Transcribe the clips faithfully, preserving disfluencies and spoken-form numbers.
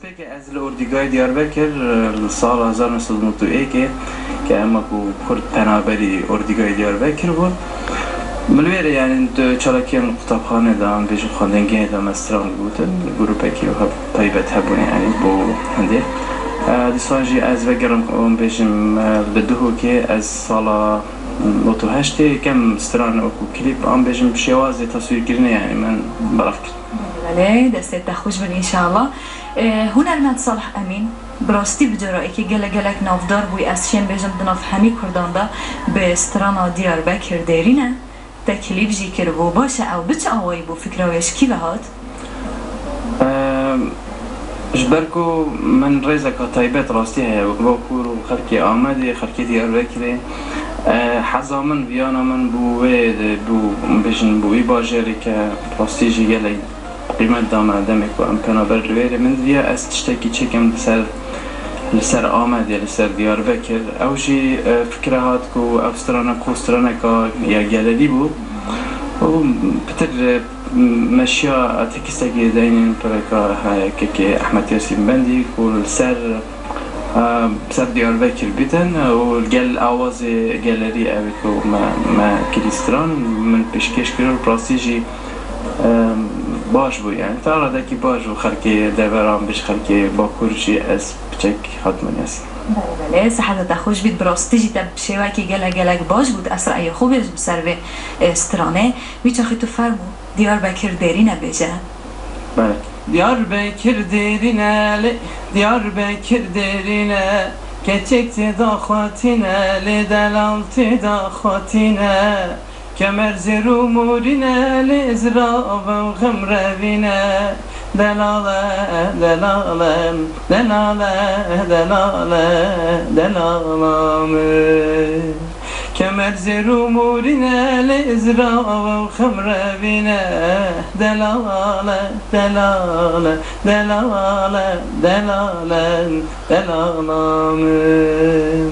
Pêke ez li Ordîgayê Diyarbekir, li sala hezar neh sed û nod û yekê ke em wekû Kurd penaberî Ordîgayê Diyarbekir bûn. Min li wê rê, yanî, di çalakiyên qutabxanê de, an bêjin xwendingehê de me stran digotin, grûpekî heb-, taybet hebûn, yanî, bo hindê. E, dîsan jî ez vegerim, an bêjim, e, li Duhokê ez sala nod û heştê yekem stran wekû klîp, an bêjim şêwazê teswîrkirinê, yanî, min belav kir. Belê, destê te xweş bin înşallah. E, hunermend Salih Emîn, bi rastî bi cora yekê gelek gelek navdar bûyî, ez şêm bêjim di nav hemî Kurdan de bi strana Diyarbekir Dêrîne te klîp jî kiribû. Baş e, ew bi çi awayî bû, fikra wê ji kî ve hat? Em, ji ber ku min rêzeka taybet rastî heye, wek Bakur û xelkê Amedê, xelkê Diyarbekirê. E, heza min, viyana min bû wê, bû, bêjin, bû wî bajêrê ke rastî jî gelek qîmet da me demê ku em penaber li wê rê. Min diviya ez tiştekî çêkim li ser, li ser Amedê, li ser Diyarbekir. Ew jî, e, fikre hat ku ev strana ku straneka ya gelerî bû. Û pitir, e, meşiya tekîstekê deynên pireka heye kekê Ehmed Yasîn Bendî ku li ser, e, ser Diyarbekir bîtin û gel awazê gelerî ew ê ku me, me kirî stran, min pêşkêş kir û rastî jî, e, baş bû, yani ta radekî baş bû, xelkê deveran bêj, xelkê Bakur jî ez piçek hatime Yasîn. Belê, belê, seheta te xweş bît, bi rastî jî te bi şêwekî gelek gelek baş bû, ez reyê xwe bêjim ser vê, e, stranê. Wî çaxê tu fermû, Diyarbekir Dêrîne bêje. Belê. Diyarbekir Dêrîne lê, Diyarbekir Dêrîne, keçek tê da xwetîne, lê delal tê da xwetîne. Kemer zêr û morîne, lê zirav û xemrevîne. Delale, delale, delale, delale, delala min. Kemer zêr û morîne, lê zirav û xemrevîne. Delale, delale, delale, delale, delala min.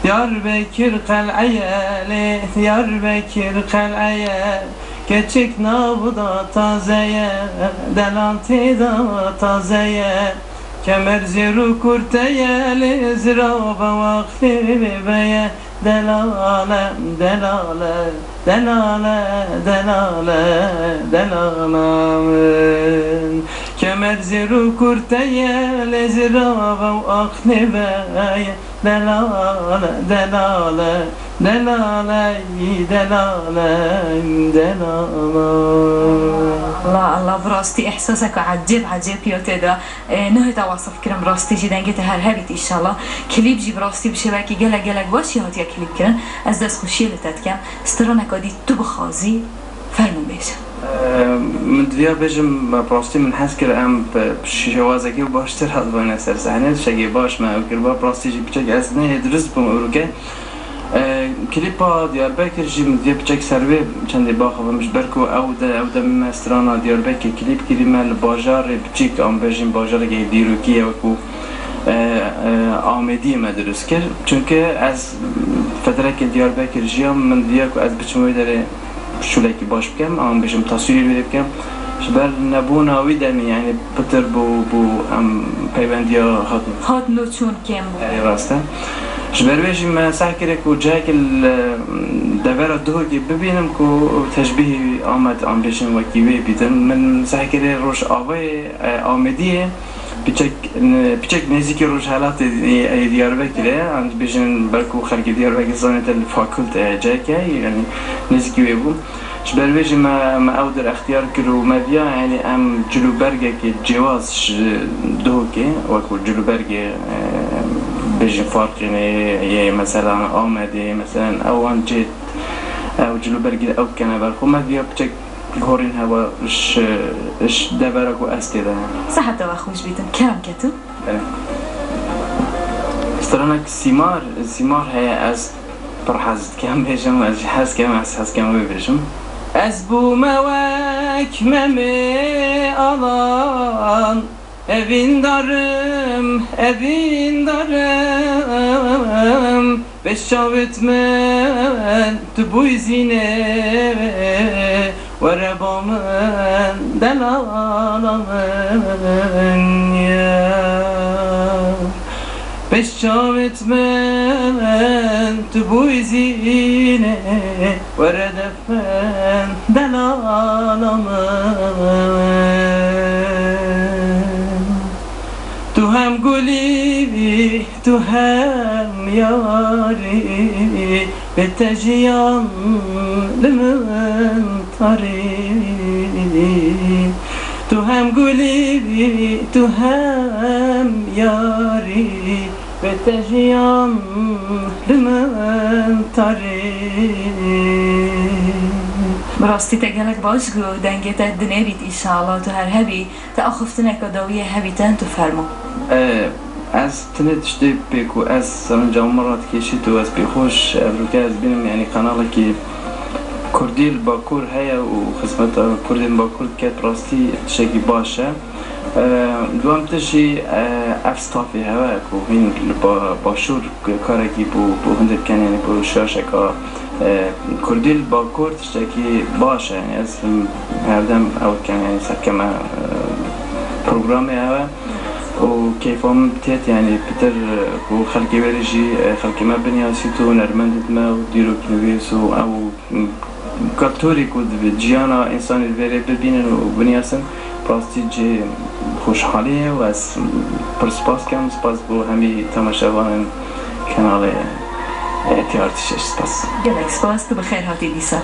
Diyarbekir qel'eye lê, Diyarbekir qel'eye. Keçik nav da taze ye, delal tê da taze ye. Kemer zêr û kurte ye, lê zirava wextê vê ye. Delale, delale, delale, delale, delala min. Kemer zêr û kurte ye, lê zirava û axnê ve ye. Delale, delale, delale, delale, delala. Allah, Allah, bi rastî ihsaseke ecêb, ecêb ya tê de. E, nehêta wasif kirin, bi rastî jî dengê te her hebît, înşallah. Klîp jî bi rastî bi şêwekî gelek, gelek baş jî hatiye klîp kirin. Ez destxweşiyê li te dikem. Straneka dî tu bixwazî, fermû bêje. E, min diviya bêjim, bi rastî min hez kir, em bi şêwazekî baştir hatibûne ser sehnê, tiştekî baş me ew kiriba, bi rastî jî piçek ez nehê dirist bûm ewroke. E, klîpa Diyarbekir jî min diviya piçek ser wê çendê baxivim, ji ber ku ew de, ew de me strana Diyarbekir klîp kirî, me li bajarê biçîk, em bêjin bajarekê dîrokî ye wekû, e, e, Amêdiyê me dirust kir. Çunke ez fetrekê Diyarbekir jiyam, min diviya ku ez biçim wê derê şûlekî baş bikem, an bêjim taswîrê wê bikem. Ji ber nebûna wî demê, yani pitir bû, bû em peywendiya hatin. Hatin û çûn kêm bû. Erê, rast e. Ji ber wê jî me seh kire ku cihekî li devera Duhokê bibînim ku teşbîhî Amed, an bêjin wekî wê bîtin. Min seh kire Rojavayê, e, Amêdiyê. Piçek, piçek nêzîkî Rojhelatê, ê, ê Diyarbekirê, an bêjin belkû xelkê Diyarbekir zanê te li fakulte ye, cihekê, yani nêzîkî wê bû. Ji ber vê jî me, me ew der extiyar kir û me diya, yani em cilûbergekê cêwaz ji Duhokê, wekû cilûbergê, e, bêjin Farqînê yê, mesela Amedê, mesela ewan cê, ew cilûbergê ew kene ber xwe, me diya piçek Gorîn hewa ji, ji devera ku ez tê de. Seheta we xweş bîtin, kerem ke tu. Belê. Stranek Sîmar, Sîmar heye, ez pir hez dikem bêjim, ez jî hez kem, ez hez kem wê bêjim. Ez bûme wek Memê Alan, evîndarim, evîndarim. Beşavit min tu bûy zînê, were ba min delala min ye. Çavêt min tu bûyî zînê, were defin delala min. Tu hem gulî, tu hem yarî, bê te jiyan li min tarî. Tu hem gulî, tu hem yarî, bê te jiyan li min tarî. Bi rastî te gelek baş got, dengê te dinêrît, înşallah tu her hebî, te axiftineke dawiyê hebî, te hin tu fermo. E, ez tenê tiştê pê ku ez serencama min radikêşît û ez pêxweş evroke ez bînim, yanî kanalekî Kurdî li Bakur heye û xizmeta Kurdên Bakur dike, bi rastî tiştekî baş e. E, Duem tişî, e, ev stafê hewe ku hîn li ba-, başûr karekî bû, bû hundir dikin, yanî bû şaşeka, e, Kurdî li Bakur tiştekî baş e. Yanî ez him herdem ew dikim, yanî serkeme, e, programê hewe û keyfa min têt, yanî pitir, e, ku xelkê wê re jî, e, xelkê me binyasît û hunermendê me û dîroknivîs û ew Kulturê ku di ciyana însanê di vê rê bibînin û binyasin, rastî cihê xweşhalî ye û ez pir spas dikim, spas bo hemî temaşevanên kenalê T R T şeş. Spas. Gelek spas, tu bi xêr hatî dîsa.